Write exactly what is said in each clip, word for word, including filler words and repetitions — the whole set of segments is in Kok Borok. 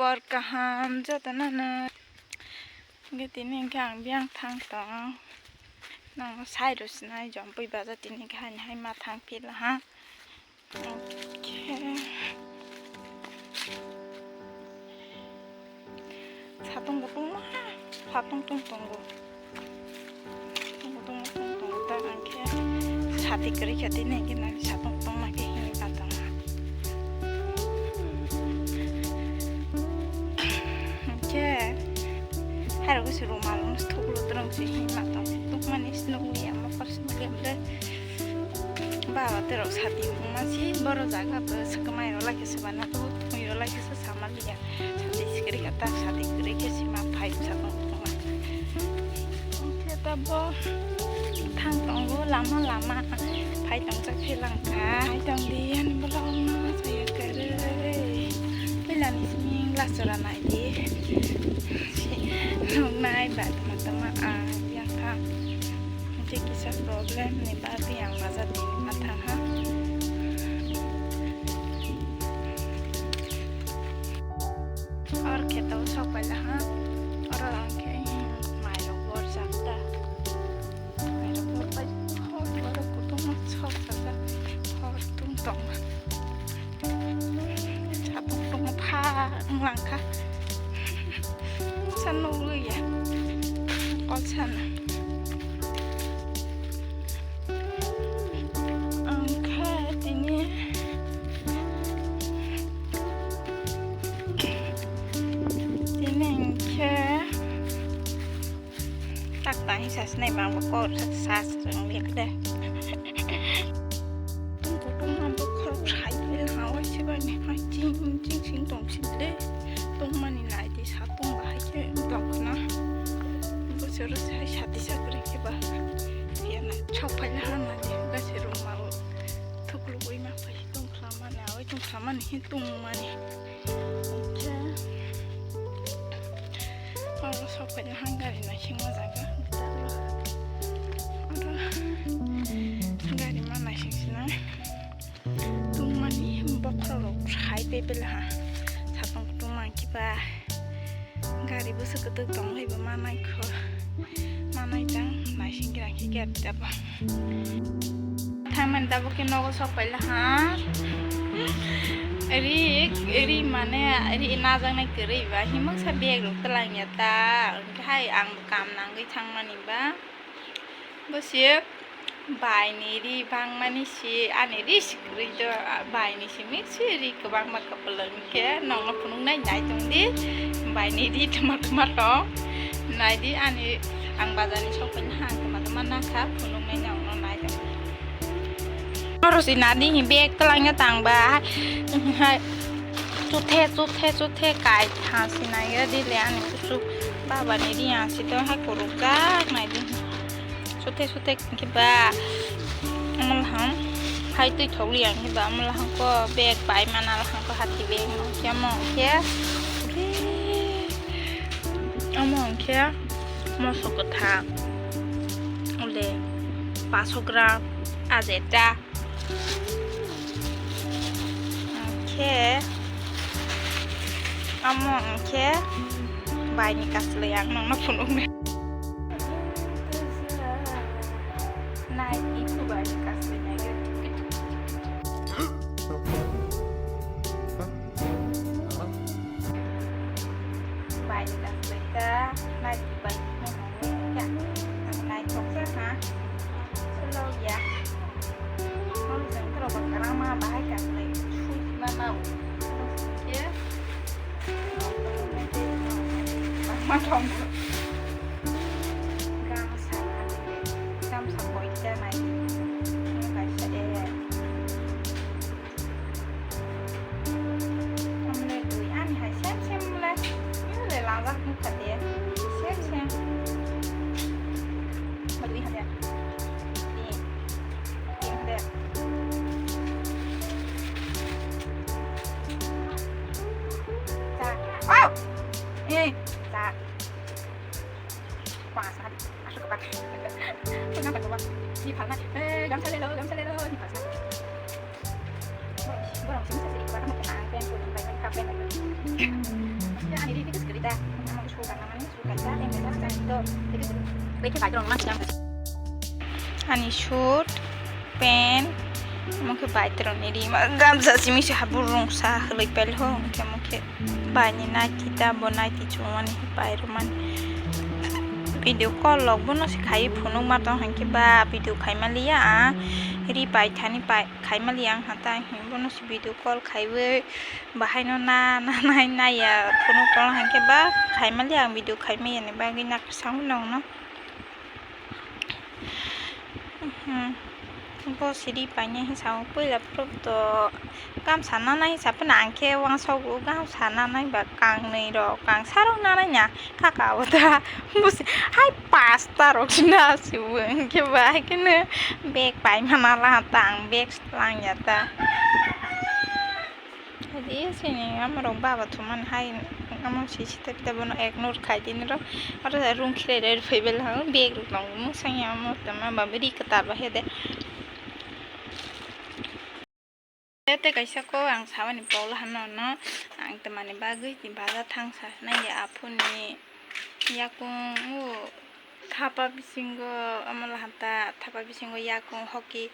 Hor kaham jotono no. Hwnkhe tini hwnkhe ang biyang thang tong. Nang sai rw sinai jompui baja tini hwnkhe haini hai ma thang phila ha. Hwnkhe. Satung bo tongma, satung tong tongo. Satung bo tongma tong tongo ta, ang khe sati kwrwi khe tini hwnkhe nang satung tongma khe himba tongma. Hwnkhe, hairok se rumal wngse thuklu twrwng se himba tong, tongmani se nukliya, mokol se nukliya, hwnkhe. Baba terok sati wngma si boro jaga bo swkmai rw lai khe swbana bo thwi rw lai khe sama liya. Sati sikri kata sati kwrwi khe sima phai bwsa tong tong. Hwnkhe tabo thang tongo lama lama phai tong jak phi lang kha. Phai tong di ani bolong no saya kwrwi. Puila ni simi glass jora nai di. Nung nai ba tama tama a yang kha. Hwnkhe kisa problem ni bagwi ang bajar tini ma thang ha. Or kheto sok paila ha. Oro ang khe mairok borjak ta. Mairok borbai hor borok kutung sok paila. Hor tung tong. Satung tungma pha wng lang kha. Sa nugwi ya. Kol sana. Ang kha tini. Tini ang khe. Tak tang hi sas nai mang bo kor sas sas rang lek de. Tung kutung mang bo khorok sai le ha oi se bai ni hai ching ching ching tong si le. Tong mani nai di sa tong ba hai khe tong khna. Bo se ro sai sati sa kre khe ba. Ya na chok phai le ha na le ga se rong ma bo. Thuk lu oi ma phai tong khla ma na oi tong khla ma ni hi tong ma ni. Hwnkhe oro sok phaina hang gari naisingma jaga. Oro gari ma naising sina tungmani bokhorok hai bebela ha. Satung kutung mangkhe ba gari bwswk kwtwk tong lai bo manai kho. Manai jang naising gira khe gari daba. Thangmani tabuk khe nogo sok paila ha. Ri, ri mane ri najaknai kwrwi ba himoksa bag rok twlang ya ta. Hwnkhe hai ang bo kam nangwi thangmani ba. Bo se bai ni ri bangmani se ani ri si kwrwi do, bai ni simi se ri kwbangma kwplwng khe nokno phunuknai nai tongdi. Bai ni ri twma twma tong. Naidi ani ang bazar ni sok paina ha ang twma twma nangkha phunuknai nokno nai tong. Oro si nadi hi bag twlangya tangba hai chuthe chuthe chuthe kai ha si naiya dile ani kusu baba ni ri ang si to hai kuruk jak naidi. Sothe sothe hwnkhe ba omo lahang hai twi thok li ang khe ba omo lahang ko bag bai mana lahang ko hati bag no khe omo hwnkhe omo hwnkhe moso kwthang ule paso gram ajeta. Hwnkhe omo hwnkhe baini kaslai ang nokno phunuknai. Nai itu baini kaslai nai. Baini kaslai ta nai itu baini. Naithok khe ha. Solo ya. Mol jeng toro ba karama bahai ka lai sui ma mau. Ke. Ma thong. Gam sa. Gam sa koi ta nai. Ngai sa de. Tamle dui ani hai sem sem le, le lajak nukha de, sem sem. Dui hajar. Tin. Tin hajar. Char. Wow! Eh, char. Pas, asuk pas. Kenapa coba? Di palna. Eh, gamsa lelo, gamsa lelo, di palna. Borok simi sasi ikwa tamo khe ang pant puri pai pai ka pant pai. Ani suit, pant, omo khe bai rokni rima gamsa simi se habur rungsa hwlwi pailho, hwnkhe omo khe bai ni naiti ta, bo naiti chumani bai rwmani. Video call rok bono se khai phunuk ma tong, hwnkhe ba video khai ma liya, a ri pai thani pai khai ma liya wngkha ta, hwnwi bono se video call khaiwi. Bahaino na, na, nai, naiya phunuk tongla hwnkhe ba khaimali ang video khaimaya ni bagwi nakhe sangwi nongno. Mhm. Bo siri paina hinsa o puila prop to gamsa nana hinsa phano ang khe uansukgo gamsa nanai ba kangnwi rok kangsa rok nanai na kaka o da busi hai pasta rok na sibo hwnkhe ba hai kheno bag paima nala ta ang bag langya ta. Adi sini amorok baba thumani hai amo sisi tei bono ignore khai dini rok. Aro rung khilai rwi phai bela bag rok tongo mwsang ya amo tama ba ri kwtal ba hede. Tei kaisa kok ang sabani pogla hano no ang twmani bagwi bazar thangsa nai ya aphuni yakung o. Thapa bisingo omo lahanta thapa bisingo yakung hoki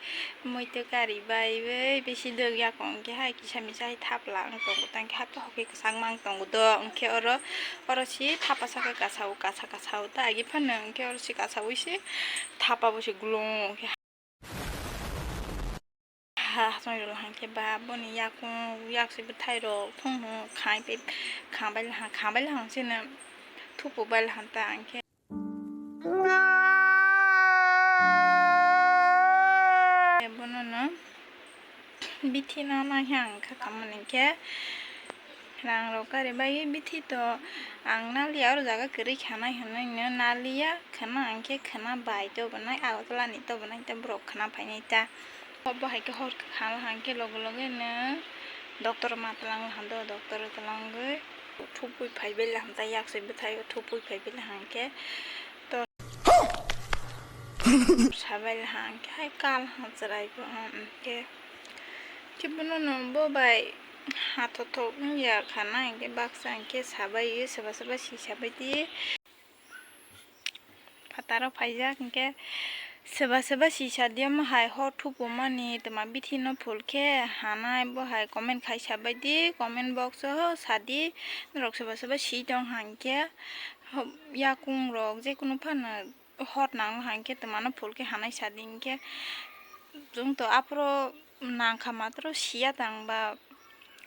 muitu kari baiwi bisi dwk yakung hwnkhe hai kisa misa hai thapla wng tongo tangkhe hakhe hoki kwchangma wng tongo do hwnkhe oro oro si thapa saka kasao kasa kasao ta agi phano hwnkhe oro si kasawi se thapa bo se glung hwnkhe. Ha hachongrok hwnkhe ba boni yakung yaksi bwthairok phungno khambai khambai lahang khambai lahang sino thupu bai lahang ta hwnkhe. Bonono bithi no naiha ang kha kamani khe. Rang rok kari bai bithi to ang naliya oro jaga kwrwi khanai hinwi no naliya khwna hwnkhe khwna bai to bo nai Agartala ni to bo nai ta borok khwna phainai ta. Bo hai khe hor kwkhwrang hwnkhe loge loge no doctor ma twlang hwnkhe doctor twlangwi thupui phai bela hwnkhe yaksi bwthai o thupui phai bela hwnkhe to sabai hwnkhe hai kal hwnkhe chwrai bo hwnkhe. Khe bono no bo bai hathothok wngya khana hwnkhe baksa hwnkhe sabai soba soba si sabai di. Phataro phaijak hwnkhe soba soba si sa di omo hai hor thupu mani twma bithi no phul khe hanai bo hai comment khai sabai di comment box o sa di norok soba soba si tong hwnkhe yakung rok jekunu phano. Hot nang hwnkhe twmano phul khe hanai sa di hwnkhe chwng to aphuru nangkha matro siya tang ba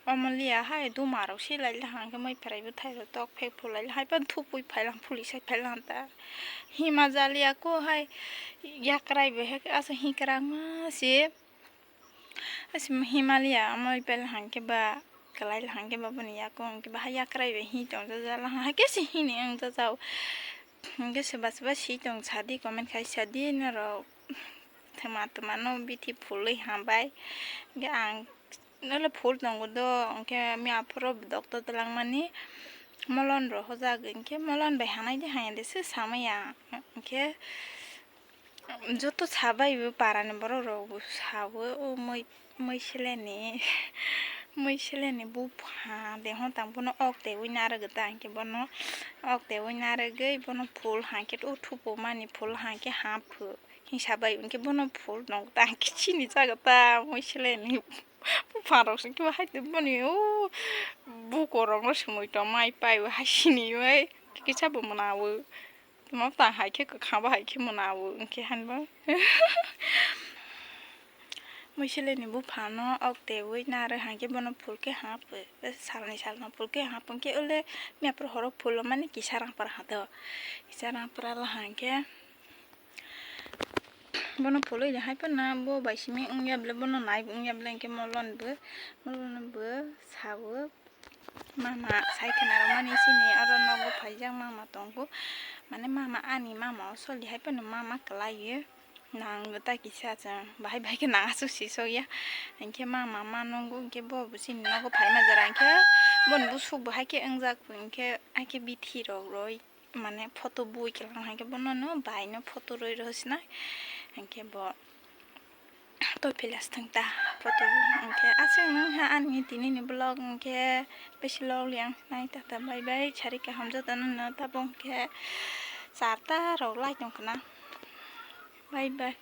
omo liya hai duma rok silai le hwnkhe moi pharai bwthai rok tok phek phulai le hai phano thupui phailang phuli sai phailang ta hima jaliya ko hai yakrai bo he asa hikrang ma se. Ase Himalaya amoi pele hangke ba kalai hangke ba boni yaku hangke ba haya krai bai hi tong jajala hangke se hini ang jajao. Hangke se bas bas si tong sadi comment khai sadi norok thema thema no bithi phulwi hambai. Hangke ang nole phul tongo do hangke mi aphuru doctor twlangmani molon rok hojak hangke molon bai hanai de hanya de se samaya hangke. Joto sabai bo para ni borok rok bo sao o moi moi seleni moi seleni bupha de hon tang bono ok de ui narwk ta hingke bono ok de ui narwgwi bono phul hangke o thupo mani phul hangke hapho hing sabai hingke bono phul nong tang kichini jaga ta moi seleni bupha rok se kebo hai boni o buko rok no se moi tong mai pai o hai sini bai kisa bo mona o. Tamo ta hai khe kwkha bo hai khe mwnao hwnkhe hanbo. Muiseleni buphano ok tebwi narwk hwnkhe bono phul khe hapwi salni salno phul khe hapwi hwnkhe ule miyaphuru horo phul mani kisa rangpra hado. Kisa rangpra hwnkhe bono phulwi hai phano bo bai simi wngya bwle bono nai wngya bwle hwnkhe molon bo molon bo sao. Mama sai khwnarokmani chini oro nogo phaijak mama tongo, mane mama ani mama o soli hai phano mama kwlai o nang ta kisa chwng bahai bahai khe nang aswk sisok ya, hinkhe mama ma nungo hinkhe bo bo chini nogo phaima jora hinkhe boni bwswk bo hai khe wngjak hinkhe hai khe bithi rok roi. Mane photo bui kwlwng hai khe bono no bai no photo roi rw sinai hinkhe bo to philas thwng ta photo bui hinkhe aswk nung ha ani tini ni vlog hinkhe besi log liya nai tata bye bye sari kaham joto no no tabuk hinkhe Charta rok lai tong khna. Bye bye.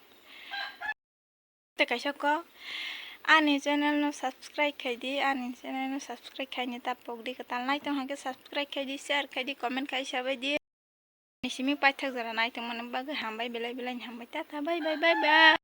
Te kaisa kok ani channel no subscribe khai di, ani channel no subscribe khai ni ta pok di, kwtal nai tong hwnkhe subscribe khai di, share khai di, comment khai sabai di. Ni simi paithak jora nai tong mani bagwi hambai, belai belai ni hambai, tata, bye bye, bye bye.